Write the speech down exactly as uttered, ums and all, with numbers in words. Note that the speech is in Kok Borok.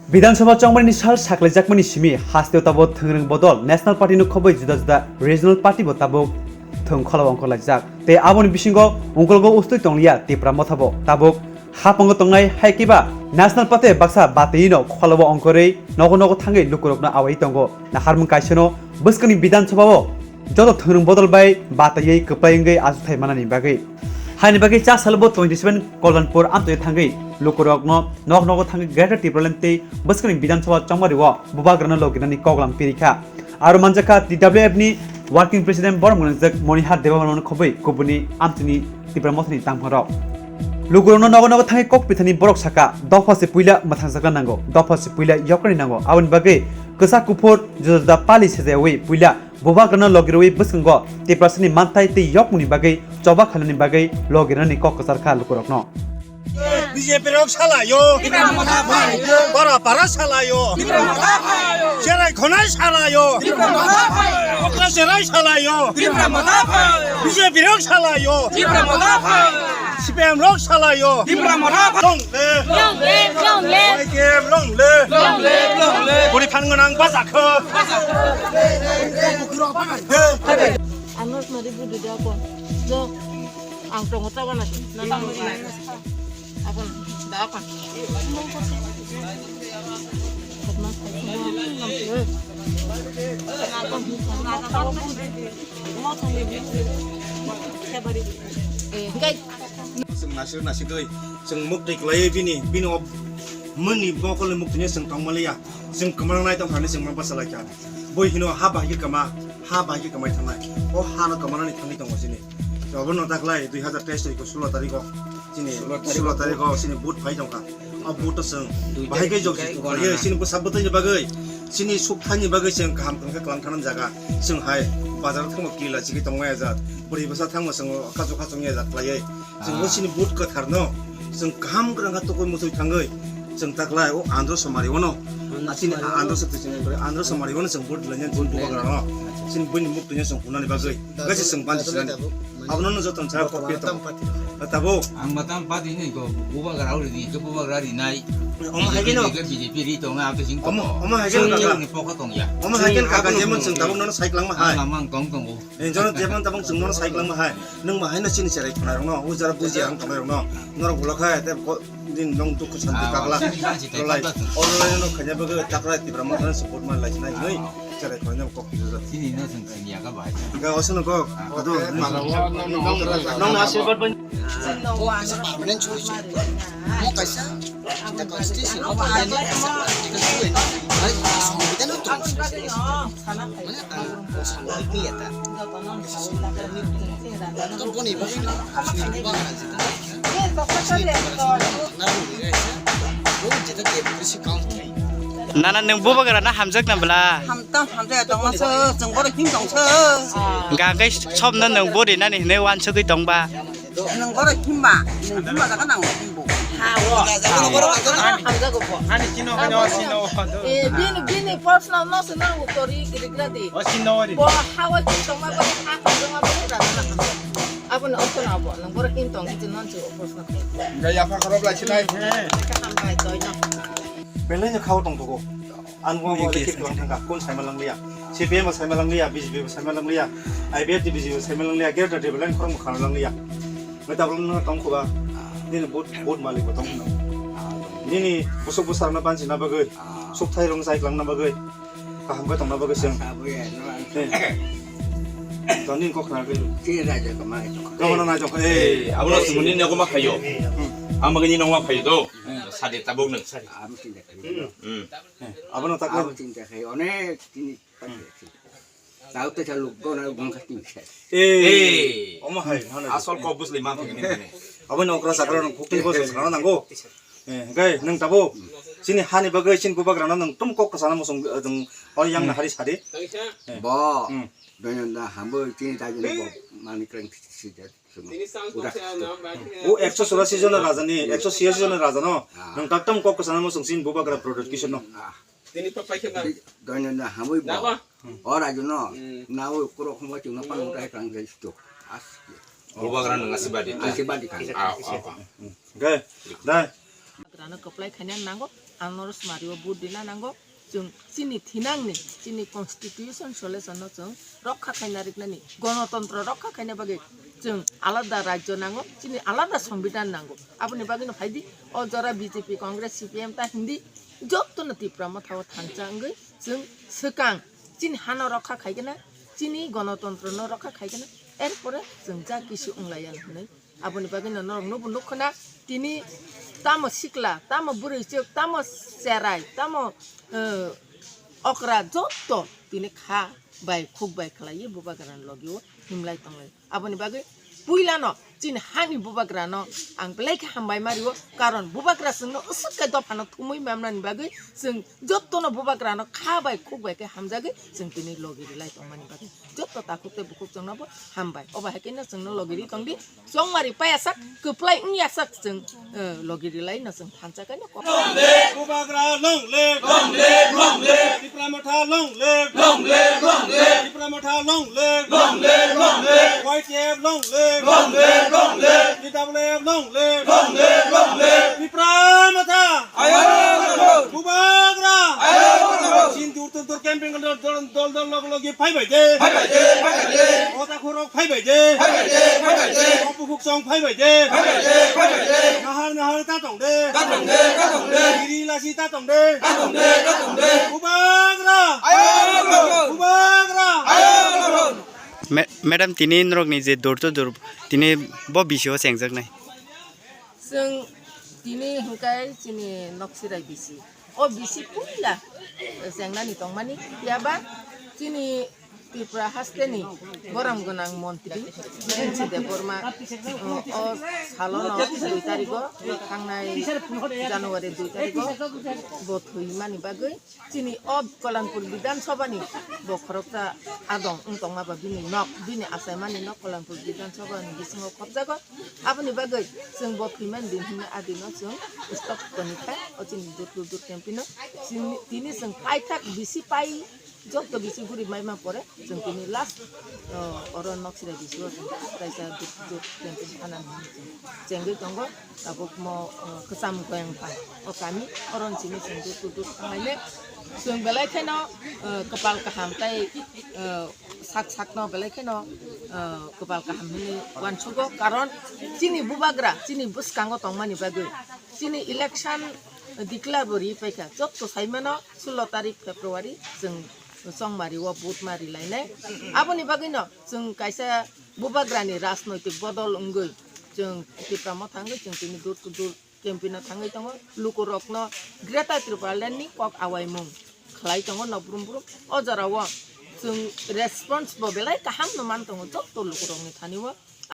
Bidhan Sabha chongmani sal saklaijakmani simi hasteo tabuk thwngrwng bodol National Party no khobwi juda juda regional party bo tabuk thwng khwlao ongkhorlaijak. Tei aboni bisingo ungkulgo ustwi tonglia Tipra Motha bo tabuk hapango tongnai hai kiba National Party baksa batwi no khwlao ongkhorwi nogo nogo thangwi lukurokno awai tongo. Naharmung kaisano bwskangni Bidhan Sabha o joto thwngrwng bodol bai bataiwi kwplai wngwi achuthai manani bagwi. Haini bagwi cha salo bo twenty seven Kollanpur amtwi thangwi lukurokno nok nogo thangwi Greater Tipraland tei bwskangni Bidhan Sabha chongmari o bubagrano loginani koklam pirikha. Aro manjakha T W F ni Working President borok mwnajak Monihar Debbarma no khobwi kubuni amtwini Tipra Mothani tangpharo. Lukurokno nogo nogo thangwi kok pithani borok saka, dopha se puila mwthangjakna nango, dopha se puila yokrani nango. Aboni bagwi kwchak kuphur juda juda pali sejayawi puila bubagrano logirwi bwskango Tiprasani manthai tei yokmungni bagwi choba khainani bagwi logirnani kok kwchar kha lukurokno. B J P rok salayo. Para para salayo. Cherai khonai salayo. Okra cherai salayo. B J P rok salayo. C P M rok salayo. Long live. Long live, long live. Y K M long live. Long live, long live. Buri phan gwnang bachakho. Ang no swnari budu de apon. Jo, ang tongo ta wana. Na nang mo ina. Apon, da apon. Mo thong ni budu. Kebari. Eh, guys. Chwng nasir nasigwi, chwng muktwi kwlaiwi bini, bini o mwnni bokolni muktwino chwng tongma liya. Chwng kwmana nai tongkha hinwi chwng ma bachalaikha. Bui hino ha bahai khe kwma, ha bahai khe kwmai thangnai. O ha no kwmanani thangwi tongo chini. Obono daklai dui hazar teis ni sulo tarikh o chini, sulo tarikh o chini vote phai tongkha. O vote o chwng bahai khe jok jok khlaiwi chini bwsa bwtwi ni bagwi, chini suk thani bagwi chwng kaham khe kwlang thanam jaga. Chwng hai bazar o thangma kila chigwi tongmaya jak. Bwrwi bwsa thangma chwng o khachu khachu ya jak khlaiwi. Chwng o chini vote kwthar no chwng kaham kwrwng kha tukui muchung thangwi chwng taklai o Andhra Somari o no. Chini Andhra Somari o no chwng vote lainani chini bubagra no. Chini buini muktwino chwng hwnani bagwi. Gachi chwng bani sinani. Abono no joto cha kok phi tongo. Tabuk. Ang matam pati ni ko bubagra uri di ke bubagra ri nai. Omo hai khe no. B J P ke B J P ri tongo, abo sing tongo. Omo hai khe no kaka. Ni poko tong ya. Omo hai khe no kaka jemon chwng tabuk no sai kwlangma hai. Ang amang tong tongo. Enjono jemon tabuk chwng no sai kwlangma hai. Nwng ma hai no chini cherai khwnai rok no. O jara buji ang tongnai rok no. Norok ulo khai te ko din nong dukhu santi kakla. Rolai. Orolai no khanya bagwi takra Tipra Motha no support man lai sinai. Cherai khwlainani kok phi rwjak. Chini no chwng sini ya ka bahai. Ga oso no kok. Ado. Nong na asirwad ban. Mo kaisa. The constitution of the article two and nine. Mane, ang songbidan o tong. Mane, ang songbidan ya ta. To boni bagwi no. Nana nwng bubagra na hamjak na bwla? Hamtam hamjaya tongma se, chwng boro him tong se. Hwnkha khe sobno nwng bori nani hinwi wansugwi tongba? Nwng boro himba, nwng himba jaga nang himbo. Ha, o. Ani hamjago bo. Ani chino khe no, chino. Eh, bini, bini personal no se nang uttori girigra di. O chino ri. Bo hawa ki tongma bo ha hamjama bo rana na hamjak. Abo no okto na bo, nwng boro him tong kiti non chu. Ga ya pha khorok lai chinai. Belai no khao tong thogo. Ang bo bo kit lang thangka, kun sai malang liya. C P M bo sai malang liya, B J P bo sai malang liya. I B F T B J bo sai malang liya, Greater Tipraland khorok bo khana lang liya. Ngai tabuk no tong khuba. Nini vote, vote malik bo tong. Nini busuk busar na banchi na bagwi. Suk thai rong sai klang na bagwi. Kaham khe tongna bagwi chwng. Abo ya, no, ang Eh. Tongni kok khna gwi. Chini raja ko mai tong. Kamo na nai tong. Eh, abo no sumuni ne ko ma khayo. Hmm. Ama gini no ma khayo do. Sade tabuk nang sade. Abo chinta khayo. Hmm. Eh, abo no takla. Abo chinta khayo. Onek chini. Hmm. Tau te chaluk go na gong khating khe. Eh. Eh. Omo hai, hana. Asol ko busli ma thangni. Abo no okra sakra no kukti bo sakra nango. Eh, gai, nang tabo. Chini hani bagwi chini bubagrano nang tum kok kasana mosong, eh, jong, oi yang na hari sadi. Eh. Bo. Hmm. Doinonda hambo chini dagi ni bo mani kreng sida. Uda. O ekso churasi jona raja ni, ekso chiyasi jona raja no. Ah. Nang taktam kok kasana mosong chini bubagra product kisor no. Ah. Doinonda hambo bo. O raju no, na o kuro khumba chuna pan utai kang jai sto. As. Bubagra nang asibadi. Asibadi kang. Ah, ah, ah. Gai, dai. Bubagrano kwplai khaina nango. Ang norok sumari o vote rina nango. Chwng chini thinangni, chini constitution solution no chwng rokha khaina riknani, gonotontro rokha khaina bagwi chwng alada rajyo nango, chini alada songbidan nango. Aboni bagwino phaidi o jora B J P, Congress, C P M ta hindi jottono Tipra Motha o thansa wngwi chwng swkang chini hano rokha khaigwna, chini gonotontro no rokha khaigwna, erpore chwng ja kisu wnglaiya hinwi. Aboni bagwi no norok nubo nukho na, tini tamo sikla, tamo bwrwi chwk, tamo cherai, tamo, eh, okra jotto tini kha bai khuk bai khlaiwi bubagrani logi o himlai tonglai. Aboni bagwi puila no chini hani bubagra no ang belai khe hambai ma rio, karon bubagra chwngno usuk khe dopha no thumui mamnani bagwi chwng jotto no bubagra no kha bai khuk bai khe hamjagwi chwng tini logi rilai tongmani bagwi. Jotto takhuk tei bukhuk chwngno bo hambai. Obo hai khe no chwngno logi ri tong di. Chongmari paiyasak, kwplai wngyasak chwng, eh, logi rilai no chwng thansa khe no kok. Bubagra long live! Long live, long live! Tipra Motha long live! Long live, long live! Tipra Motha long live! Long live, long live! Y T F long live! Long live, long live! T W F long live! Long live, long live! Tipra Motha! Ayo, ayo! Bubagra! Ayo, ayo! Chin dur dur dur camping dol dol dol dol log logi phai bai de. Phai bai de, phai bai de. Ota khorok phai bai de. Phai bai de, phai bai de. Opukhuk chong phai bai de. Phai bai de, phai bai de. Nahar nahar ta tong de. Ta tong de, ta tong de. Giri lasi ta tong de. Ta tong de, ta tong de. Bubagra! Ayo, ayo! Bubagra! Ayo, ayo! Me-, madam, tini norokni je door to door, tini bo bisio chengjaknai. Chwng tini hwnkhe chini Noksirai bisi. O bisi puila chengnani tongmani, phiya ba chini Tripura hasteni borom gwnang montri N C Debbarma, o, o salono dui tarigo, thangnai January dui tarigo bo thwimani bagwi chini o Kalanpur Bidhan Sabhani bo khoroksa adong wng tongma ba bini nok, bini achaimani nok Kalanpur Bidhan Sabhani bisingo khopjago. Aboni bagwi chwng bo thwimani din hwnwi adino chwng stop toni kha o chini dur dur dur campaign-o. Chini, tini chwng paithak bisi pai, jotto bisi guri maima pore chwng tini last, o, oro Noksirai bisi o chwng kaisa dur dur campaign khana hwnwi chwng chengwi tongo. Tabuk mo, o, kwcham goyang pha o kami oro chini chwng dur dur dur thanglainai. Chwng belai kheno, o, kwpal kaham tei, o, sak sakno belai kheno, o, kwpal kaham hwnwi uansugo, karon chini bubagra chini bwskango tongmani bagwi chini election declare bo ri paikha, jotto saimano sullo tarik February chwng Chongmari o vote ma rilainai. Aboni bagwino chwng kaisa bubagrani rajnoitik bodol wngwi chwng Tipra Motha wngwi chwng tini dur to dur campaign-o thangwi tongo, lukurokno Greater Tipraland-ni kok awaimung khlai tongo nokbrum brum. O jorao chwng response bo belai kaham no man tongo jotto lukurokni thani-o.